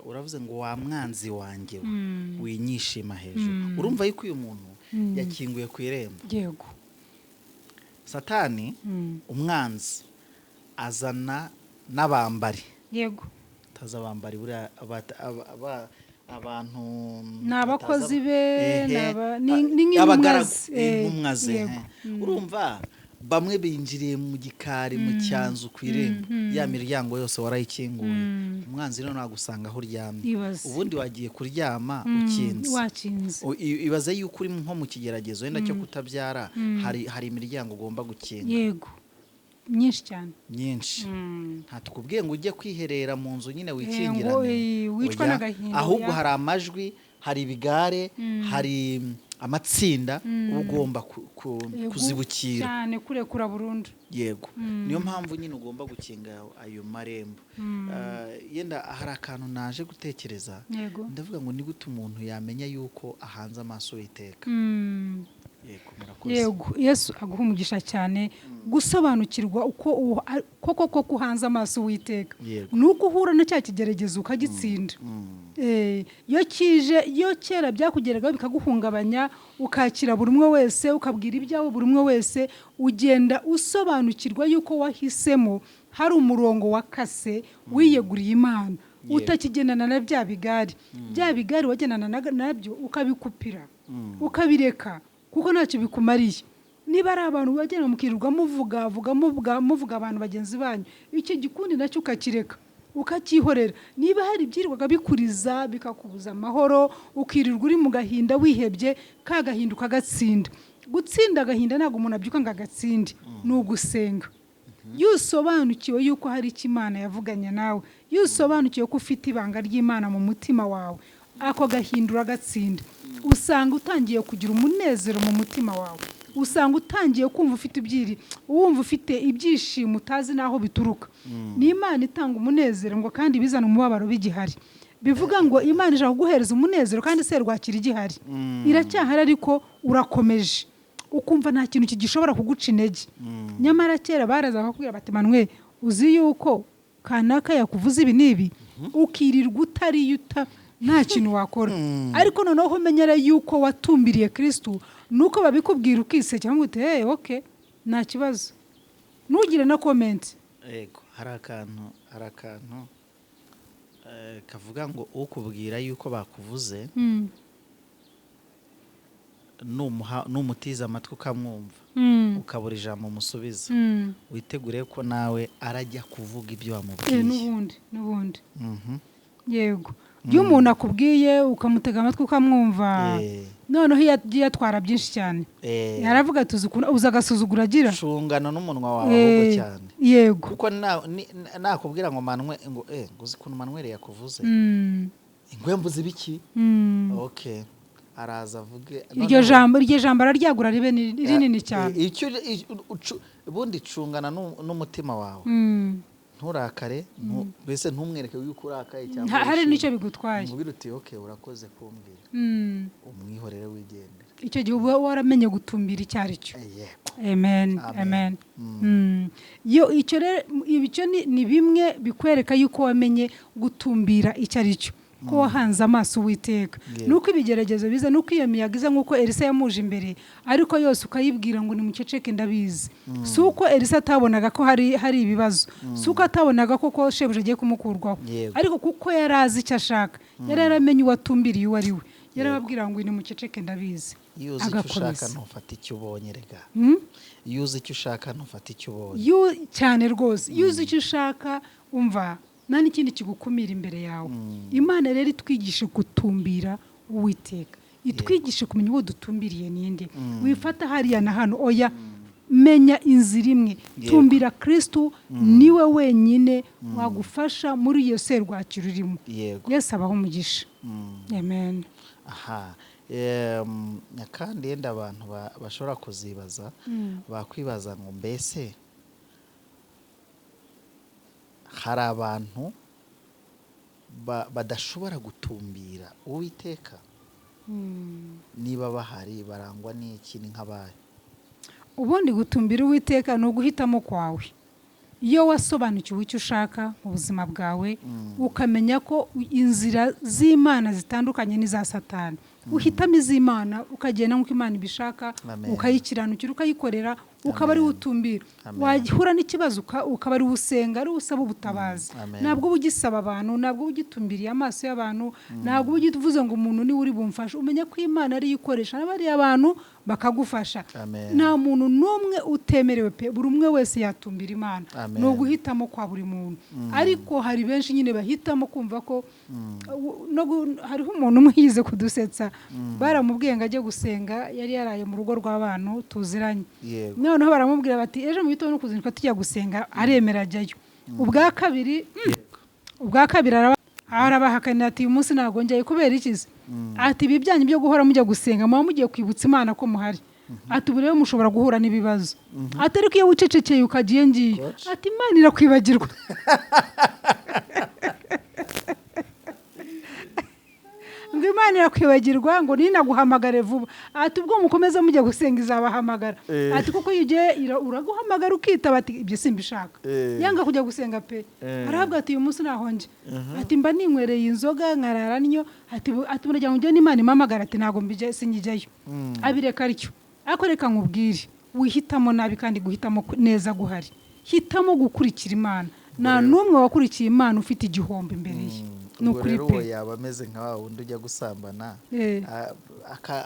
uravuze ngo wa mwanzi wanjye we, winyishima hejuru. Urumva yuko uyu muntu yakinguye ku irembo. Satani, umwanzi, azana n'abambari. Taza abambari buriya abantu Ni abakozi bataza- be, Ehe, ni nk'intumwa abagaragu, ze. Intumwa ze. He. Urumva bamwe binjiriye mu gikari, mu cyanzu, ku irembo, ya miryango yose warayikinguye. Umwanzi rero nagusanga aho uryamye. Ibaze. Ubundi wagiye kuryama ukinze. Wakinze. Ibaze yuko uri nko mu kigeragezo wenda cyo kutabyara, hari imiryango ugomba gukinga. Yego, myinshi cyane. Myinshi. Nta tukubwiye ngo ujye kwiherera mu nzu nyine Ngo, wikingirane. wicwa Oya. n'agahinda, Ahubwo oya. hari amajwi, hari ibigare, hari amatsinda uba ugomba kuzibukira. Cyane, kurekura burundu. Yego, niyo mpamvu nyine ugomba gukinga ayo marembo. Yenda hari akantu naje gutekereza, ndavuga ngo ni gute umuntu yamenya yuko ahanze amaso Uwiteka? Yego, murakoze. Yego, Yesu aguha umugisha cyane. Gusobanukirwa uko koko koko uhanze amaso Uwiteka, ni uko uhura na cya kigeragezo ukagitsinda. Iyo kije, iyo kera byakugeragaho bikaguhungabanya, ukakira buri umwe wese, ukabwira ibyawe buri umwe wese, ugenda usobanukirwa yuko wahisemo, hari umurongo wakase, wiyeguriye Imana, utakigendana na bya bigari. Bya bigari wagendana nabyo ukabikupira, ukabireka, kuko ntacyo bikumariye. Niba ari abantu wagenda mukirirwa muvuga vuga, muvuga muvuga abantu bagenzi banyu, icyo gikundi nacyo ukakireka, ukacyihorera. Niba hari ibyirirwaga bikuriza, bikakubuza amahoro, ukirirwa uri mu gahinda, wihebye, ka gahinda ukagatsinda. Gutsinda agahinda, ntabwo umuntu abyuka ngo agatsinde, ni ugusenga. Iyo usobanukiwe yuko hari icyo Imana yavuganye nawe, iyo usobanukiwe ko ufite ibanga ry'Imana mu mutima wawe, ako gahinda uragatsinda. Usanga utangiye kugira umunezero mu mutima wawe, usanga utangiye kumva ufite wumva ufite ibyishimo utazi n'aho bituruka. Ni Imana itanga umunezero, ngo kandi bizana umubabaro bigihari. Bivuga ngo Imana ishaka kuguhereza umunezero kandi serwakira igihari, iracyahari, ariko urakomeje, ukumva nta kintu kigishobora kuguca intege. Nyamara kera baraza bakakubwira bati: "Manuel, uzi yuko kanaka yakuvuze ibi n'ibi?" Ukirirwa utariye, uta nta kintu wakora. Ariko noneho umenyera yuko watumbiriye Kirisitu, nuko babikubwira ukisekera ngo uti: "Hey, okay, nta kibazo," ntugire na comment. Yego, hari akantu kavuga ngo ukubwira yuko bakuvuze, numutiza amatwi ukamwumva, ukabura ijambo umusubiza, witegure ko nawe arajya kuvuga ibyo wamubwiye. N'ubundi. Yego, iyo umuntu akubwiye ukamutega amatwi ukamwumva, noneho iyo agiye atwara byinshi cyane, yaravuga ati: "Uzi ukuntu uzi agasuzuguro agira." Cungana n'umunwa wawe ahubwo cyane. Kuko nakubwira ngo Manwe, ngo uzi ukuntu Manuel yakuvuze, ngo yamvuze ibiki? Okay, araza avuge. Iryo jambo, iryo jambo araryagura ribe rinini cyane. Icyo ubundi cungana n'umutima wawe, nturakare, mbese ntumwereke yuko urakaye cyangwa Hari wishimye. n'icyo bigutwaye. Umubwire uti: "Okay, urakoze kumbwira." Umwihorere wigendere. Icyo gihe uba waramenye gutumbira icyo ari cyo. Yego. Amen. Amen. Amen. Yo icyo rero, icyo ni bimwe bikwereka yuko wamenye gutumbira icyo ari cyo, ko wahanze amaso Uwiteka. Nuko ibigeragezo biza, nuko iyo miyaga iza, nk'uko Elisa yamuje imbere, ariko yose ukayibwira ngo nimuceceke, ndabizi. Si uko Elisa atabonaga ko hari ibibazo, si uko atabonaga ko shebuja agiye kumukurwaho, ariko kuko yari azi icyo ashaka, yari yaramenye uwatumbiriye uwo ari we, yarababwira ngo nimuceceke, ndabizi. Iyo uzi icyo ushaka, Agakomeza. ntufata icyo ubonye rega. Hmm? Iyo uzi icyo ushaka, ntufata icyo ubonye. Cyane rwose, iyo uzi icyo ushaka, umva, nta n'ikindi kigukumira imbere yawe. Imana rero itwigishe gutumbira Uwiteka, itwigishe kumenya uwo dutumbiriye ninde. Wifata hariya na hano, oya, menya inzira imwe. Tumbira Kirisitu, niwe wenyine wagufasha muri iyo serwakira urimo. Yesu abaho umugisha. Amen. Aha. Kandi yenda abantu bashobora kuzibaza, bakwibaza ngo mbese Hari abantu badashobora gutumbira Uwiteka? Niba bahari, barangwa n'iki? Ni nk'abahe? Ubundi gutumbira Uwiteka ni uguhitamo kwawe. Iyo wasobanukiwe icyo ushaka mu buzima bwawe, ukamenya ko inzira z'Imana zitandukanye n'iza Satani, uhitamo iz'Imana, ukagenda nk'uko Imana ibishaka, Amen. ukayikiranukira, ukayikorera, ukaba ari we utumbira. Amen. Wahura n'ikibazo, ukaba ari we usenga, ari we usaba ubutabazi. Amen. Ntabwo uba ugisaba abantu, ntabwo uba ugitumbiriye amaso y'abantu, ntabwo uba ugivuze ngo umuntu niwe uri bumfashe. Umenya ko Imana ariyo ikoresha n'abariya bantu bakagufasha. Amen. Nta muntu n'umwe utemerewe pe, buri umwe wese yatumbira Imana. Amen. Ni uguhitamo kwa buri muntu, ariko hari benshi nyine bahitamo kumva ko hariho umuntu umwe yize kudusetsa. Baramubwiye ngo ajye gusenga, yari yaraye mu rugo rw'abantu tuziranye. Noneho baramubwira bati ejo mu gitondo kuzinduka tujya gusenga, aremera ajyayo. Ubwa kabiri arabahakanira ati uyu munsi ntabwo njyayo. Kubera iki se? Ati ibi byanyu byo guhora mujya gusenga, muba mugiye kwibutsa Imana ko muhari. Ati ubu rero mushobora guhura n'ibibazo. Ati ariko iyo wicecekeye ukajya iyo ngiyo, Coach. ati Imana irakwibagirwa. Ngo Imana irakwibagirwa, ngo ninaguhamagare vuba. Ati ubwo mukomeza mujya gusenga izabahamagara. Ati kuko iyo ugiye uraguhamagara ukitaba. Ati ibyo simbishaka. Yanga kujya gusenga pe. Arahabwa ati uyu munsi nahonje. Ati mba ninywereye inzoga nkarara nnyo. Ati muragira ngo njye n'Imana impamagara? Ati ntabwo mbijya, sinyijyayo. Abireka atyo. Ariko reka nkubwire, wihitamo nabi kandi guhitamo neza guhari. Hitamo gukurikira Imana. Nta n'umwe wakurikiye Imana ufite igihombo imbere ye. Ni Ubwo ukuri rero uwo pe. yaba ameze nka wa wundi ujya gusambana,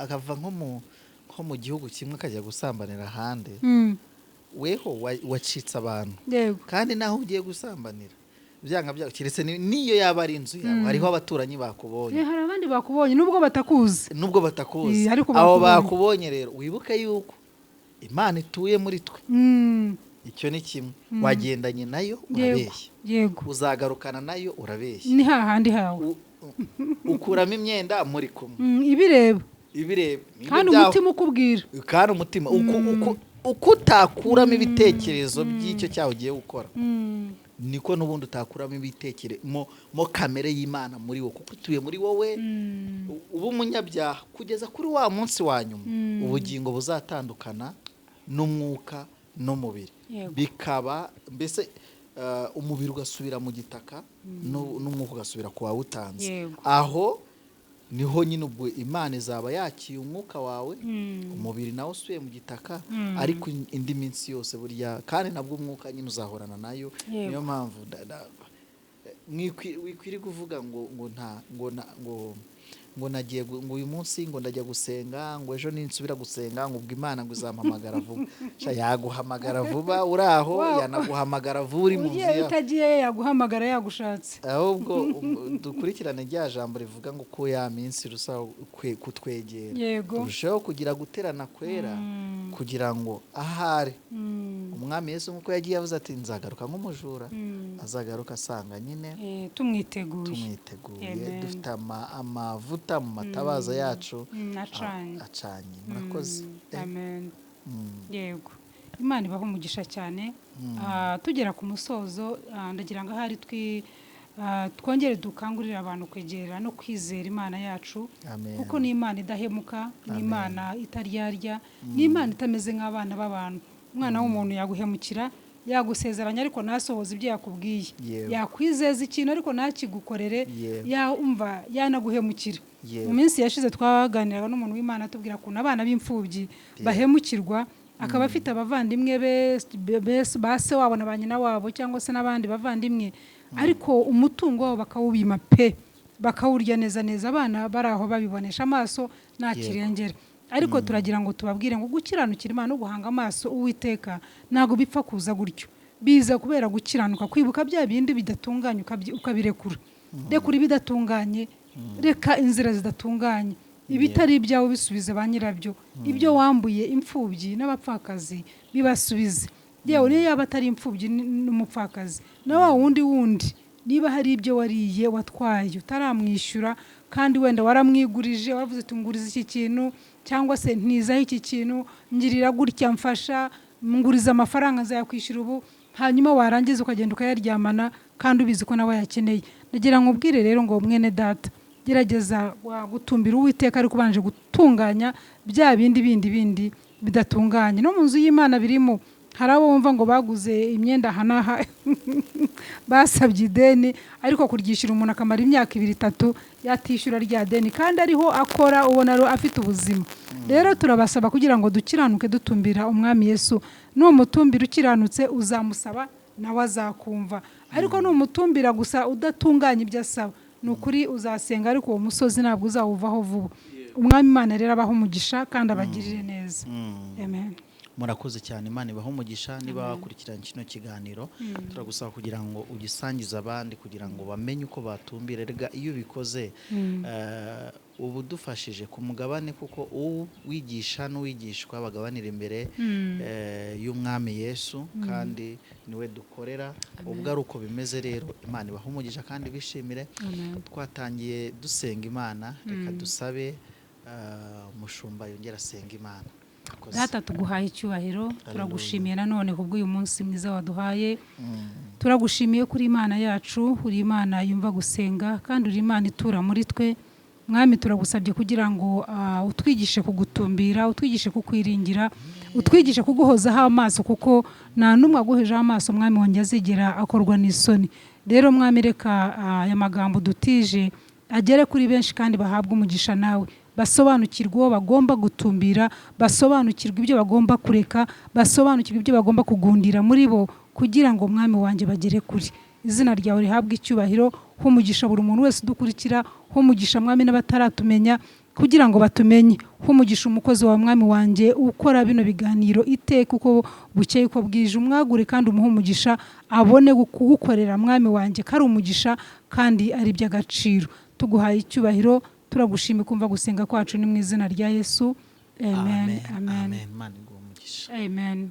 akava nko mu gihugu kimwe akajya gusambanira ahandi. Weho wacitse abantu, kandi naho ugiye gusambanira, byanga byanga, keretse niyo yaba ari inzu yawe, hariho abaturanyi bakubonye. Hari abandi bakubonye nubwo batakuzi. Nubwo batakuzi, Ariko abo bakubonye. bakubonye rero, wibuke yuko Imana ituye muri twe. Icyo ni kimwe. Wagendanye nayo, urabeshya. Uzagarukana nayo, urabeshya. Ni hahandi hawe. Ukuramo imyenda muri kumwe. Ibireba. Ibireba. Nibyo Kandi umutima ukubwira. Kandi umutima uko utakuramo ibitekerezo by'icyo cyaha ugiye gukora, niko n'ubundi utakuramo ibitekerezo mo kamere y'Imana muri wowe, kuko utuye muri wowe. Uba umunyabyaha kugeza kuri wa munsi wa nyuma ubugingo buzatandukana n'umwuka n'umubiri, bikaba mbese umubiri ugasubira mu gitaka, n'umwuka ugasubira ku wawutanze. Aho niho nyine ubwo Imana izaba yakiye umwuka wawe, umubiri nawe usubiye mu gitaka. Ariko indi minsi yose burya kandi nabwo umwuka nyine uzahorana nayo. Niyo mpamvu wikwiriye kuvuga ngo nta ngo na- ngo ngo nagiye ngo uyu munsi ngo ndajya gusenga, ngo ejo ninsubira gusenga, ngo ubwo Imana ngo izampamagara vuba. Sha, yaguhamagara vuba uri aho, yanaguhamagara vuba uri mu nzu Ugiye, yawe. utagiye, yaguhamagara yagushatse. Ahubwo dukurikirane rya jambo rivuga ngo ko ya minsi irushaho kutwegera, turusheho kugira guterana kwera, kugira ngo ahari Umwami Yesu, nk'uko yagiye avuze ati nzagaruka nk'umujura, azagaruka asanga nyine Tumwiteguye. tumwiteguye, Amen. dufite amavuta mu matabaza yacu Acanye. Acanye. Murakoze. Amen. Yego, Imana ibaha umugisha cyane. Tugera ku musozo, ndagira ngo ahari twongere dukangurire abantu kwegera no kwizera Imana yacu, Amen. kuko ni Imana idahemuka, ni Imana itaryarya, ni Imana itameze nk'abana b'abantu. Umwana w'umuntu yaguhemukira, yagusezeranya ariko ntasohoze ibyo yakubwiye, yakwizeza ikintu ariko ntakigukorere, yumva yanaguhemukira. Mu minsi yashize twaganiraga n'umuntu w'Imana, atubwira ukuntu abana b'imfubyi bahemukirwa, akaba afite abavandimwe be, ba se wabo na ba nyina wabo cyangwa se n'abandi bavandimwe, ariko umutungo wabo bakawubima pe, bakawurya neza neza, abana bari aho babibonesha amaso, nta kirengera. Ariko turagira ngo tubabwire ngo gukiranukira Imana no guhanga amaso Uwiteka ntabwo bipfa kuza gutyo. Biza kubera gukiranuka, kwibuka bya bindi bidatunganye ukabirekura. Rekura ibidatunganye, reka inzira zidatunganye, ibitari ibyawe bisubize ba nyirabyo, ibyo wambuye imfubyi n'abapfakazi bibasubize. Yewe, niyo yaba atari imfubyi n'umupfakazi, na wa wundi wundi, niba hari ibyo wariye, watwaye utaramwishyura, kandi wenda waramwigurije, waravuze uti nguriza iki kintu, cyangwa se ntizaho iki kintu, ngirira gutya, mfasha, nguriza amafaranga nzayakwishyura ubu. Hanyuma warangiza ukagenda ukayaryamana kandi ubizi ko nawe ayakeneye. Ndagira ngo ubwire rero ngo mwene data, gerageza gutumbira Uwiteka, ariko ubanje gutunganya bya bindi bindi bindi bidatunganye. No mu nzu y'Imana birimo. Hari abo wumva ngo baguze imyenda aha n'aha, basabye ideni, ariko kuryishyura umuntu akamara imyaka 2, 3 yatishyura rya deni, kandi ariho akora, ubona afite ubuzima. Rero turabasaba kugira ngo dukiranuke dutumbira Umwami Yesu. Numutumbira ukiranutse, uzamusaba nawe azakumva. Ariko numutumbira gusa udatunganya ibyo asaba, ni ukuri uzasenga, ariko uwo musozi ntabwo uzawuvaho vuba. Umwami Imana rero abaha umugisha kandi abagirire neza. Amen. Murakoze cyane, Imana ibahe umugisha. Niba wakurikiranye kino kiganiro, turagusaba kugira ngo ugisangize abandi kugira ngo bamenye uko batumbira. Rega iyo ubikoze, uba udufashije ku mugabane, kuko uwigisha n'uwigishwa bagabanira imbere y'Umwami Yesu, kandi niwe dukorera. Ubwo ari uko bimeze rero, Imana ibahe umugisha kandi bishimire. Twatangiye dusenga Imana, reka dusabe umushumba yongera asenga Imana. Murakoze. Data, tuguhaye icyubahiro, turagushimiye nanone kubw'uyu munsi mwiza waduhaye. Turagushimiye kuri Imana yacu, uri Imana yumva gusenga kandi uri Imana itura muri twe. Mwami, turagusabye kugira ngo utwigishe kugutumbira, utwigishe kukwiringira, utwigishe kuguhozaho amaso, kuko nta n'umwe aguhejeho amaso, Mwami wanjye, azigera akorwa n'isoni. Rero Mwami, reka aya magambo dutije agere kuri benshi kandi bahabwe umugisha nawe, basobanukirwe uwo bagomba gutumbira, basobanukirwe ibyo bagomba kureka, basobanukirwe ibyo bagomba kugundira muri bo, kugira ngo, Mwami wanjye, bagere kuri izina ryawe rihabwe icyubahiro. Humugisha buri muntu wese udukurikira, humugisha, Mwami, n'abataratumenya kugira ngo batumenye. Humugisha umukozi wawe, Mwami wanjye, ukora bino biganiro iteka uko bukeye uko bwije. Umwagure kandi umuhe umugisha, abone kugukorera, Mwami wanjye, ko ari umugisha kandi ari iby'agaciro. Tuguhaye icyubahiro, turagushima kumva gusenga kwacu, ni mu izina rya Yesu, amen. Amen. Amen. Amen. Imana iguhe umugisha. Amen.